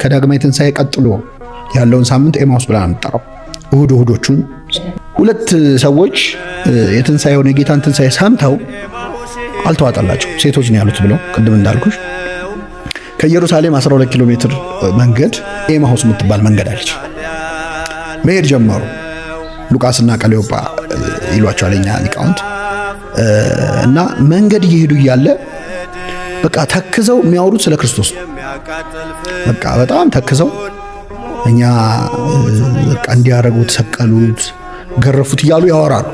ከዳግማዊ ትንሣኤ ቀጥሎ ያለውን ሳምንት ኤማሁስ ብለን አንጠራው። እሁድ እሁዶቹን ሁለት ሰዎች የትንሣኤውን የጌታን ትንሣኤ ሰምተው አልተዋጠላቸው። ሴቶች ነው ያሉት ብለው ቅድም እንዳልኩሽ ከኢየሩሳሌም 12 ኪሎ ሜትር መንገድ ኤማሁስ የምትባል መንገድ አለች። መሄድ ጀመሩ። ሉቃስና ቀሌዮጳ ይሏቸዋል የኛ ሊቃውንት። እና መንገድ እየሄዱ እያለ በቃ ተክዘው የሚያወሩት ስለ ክርስቶስ ነው። በቃ በጣም ተክዘው እኛ በቃ እንዲያረጉት፣ ሰቀሉት፣ ገረፉት እያሉ ያወራሉ።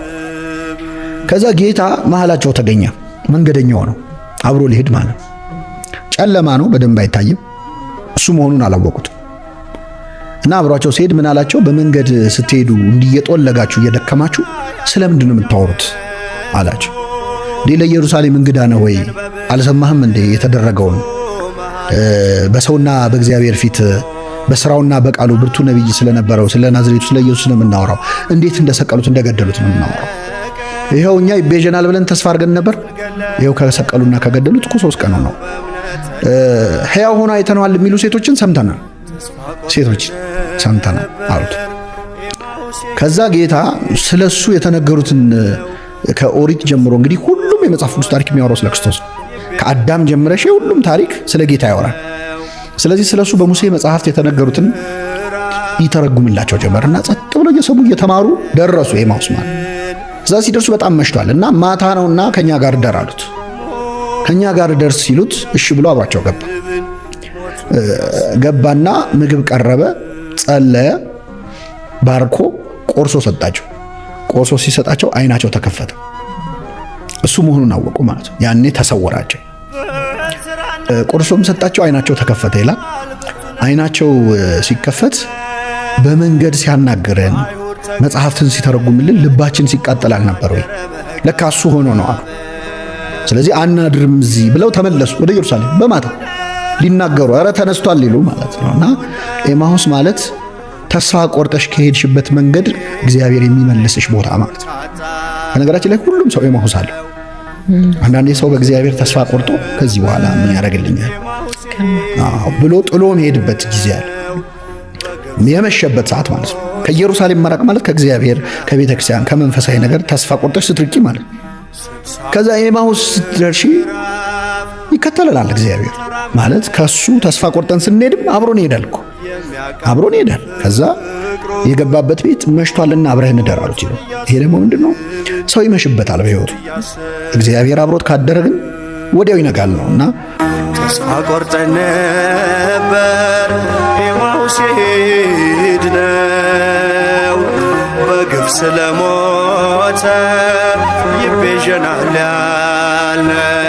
ከዛ ጌታ መሀላቸው ተገኘ። መንገደኛው ነው፣ አብሮ ሊሄድ ማለት ነው። ጨለማ ነው፣ በደንብ አይታይም። እሱ መሆኑን አላወቁትም። እና አብሯቸው ሲሄድ ምን አላቸው? በመንገድ ስትሄዱ እንዲህ እየጦለጋችሁ እየደከማችሁ ስለምንድን ነው የምታወሩት አላቸው። እንዴ ለኢየሩሳሌም እንግዳ ነው ወይ? አልሰማህም እንዴ የተደረገውን በሰውና በእግዚአብሔር ፊት በስራውና በቃሉ ብርቱ ነቢይ ስለነበረው ስለ ናዝሬቱ ስለ ኢየሱስ ነው የምናወራው። እንዴት እንደሰቀሉት እንደገደሉት ነው የምናወራው። ይኸው እኛ ይቤዠናል ብለን ተስፋ አድርገን ነበር። ይኸው ከሰቀሉና ከገደሉት እኮ 3 ቀኑ ነው። ሕያው ሆኖ አይተነዋል የሚሉ ሴቶችን ሰምተናል፣ ሴቶች ሰምተናል አሉት። ከዛ ጌታ ስለሱ የተነገሩትን ከኦሪት ጀምሮ እንግዲህ ሁሉም የመጽሐፍ ቅዱስ ታሪክ የሚያወራው ስለ ክርስቶስ ነው። ከአዳም ጀምረሽ የሁሉም ታሪክ ስለ ጌታ ያወራል። ስለዚህ ስለሱ በሙሴ መጽሐፍት የተነገሩትን ይተረጉምላቸው ጀመርና ጸጥ ብለው እየሰሙ እየተማሩ ደረሱ ኤማሁስ ማለት። እዛ ሲደርሱ በጣም መሽቷል እና ማታ ነውና ከኛ ጋር እደር አሉት። ከኛ ጋር ደርስ ሲሉት እሺ ብሎ አብሯቸው ገባ። ገባና ምግብ ቀረበ፣ ጸለየ፣ ባርኮ ቆርሶ ሰጣቸው። ቆርሶ ሲሰጣቸው አይናቸው ተከፈተ። እሱ መሆኑን አወቁ ማለት ነው። ያኔ ተሰወራቸው። ቆርሶም ሰጣቸው፣ አይናቸው ተከፈተ ይላል። አይናቸው ሲከፈት በመንገድ ሲያናግረን መጽሐፍትን ሲተረጉምልን ልባችን ሲቃጠል አልነበር ወይ? ለካ እሱ ሆኖ ነው አሉ። ስለዚህ አናድርም እዚህ ብለው ተመለሱ ወደ ኢየሩሳሌም በማታ ሊናገሩ፣ ኧረ ተነስቷል ሊሉ ማለት ነው። እና ኤማሁስ ማለት ተስፋ ቆርጠሽ ከሄድሽበት መንገድ እግዚአብሔር የሚመልስሽ ቦታ ማለት ነው። በነገራችን ላይ ሁሉም ሰው ኤማሁስ አለው። አንዳንዴ ሰው በእግዚአብሔር ተስፋ ቆርጦ ከዚህ በኋላ ምን ያደርግልኛል ብሎ ጥሎ የሚሄድበት ጊዜ አለ። የመሸበት ሰዓት ማለት ነው። ከኢየሩሳሌም መራቅ ማለት ከእግዚአብሔር፣ ከቤተ ክርስቲያን፣ ከመንፈሳዊ ነገር ተስፋ ቆርጠሽ ስትርቂ ማለት ነው። ከዛ ኤማሁስ ስትደርሺ ይከተለናል እግዚአብሔር ማለት ከሱ ተስፋ ቆርጠን ስንሄድም አብሮን ይሄዳል እኮ አብሮን ይሄዳል። ከዛ የገባበት ቤት መሽቷልና አብረህ እንደር አሉት። ይሄ ደግሞ ምንድነው? ሰው ይመሽበታል በህይወቱ። እግዚአብሔር አብሮት ካደረ ግን ወዲያው ይነጋል ነው። እና ተስፋ ቆርጠን ነበር ኤማሁስ የሄድነው፣ በግፍ ስለሞተ ይቤዠናል ያልነው።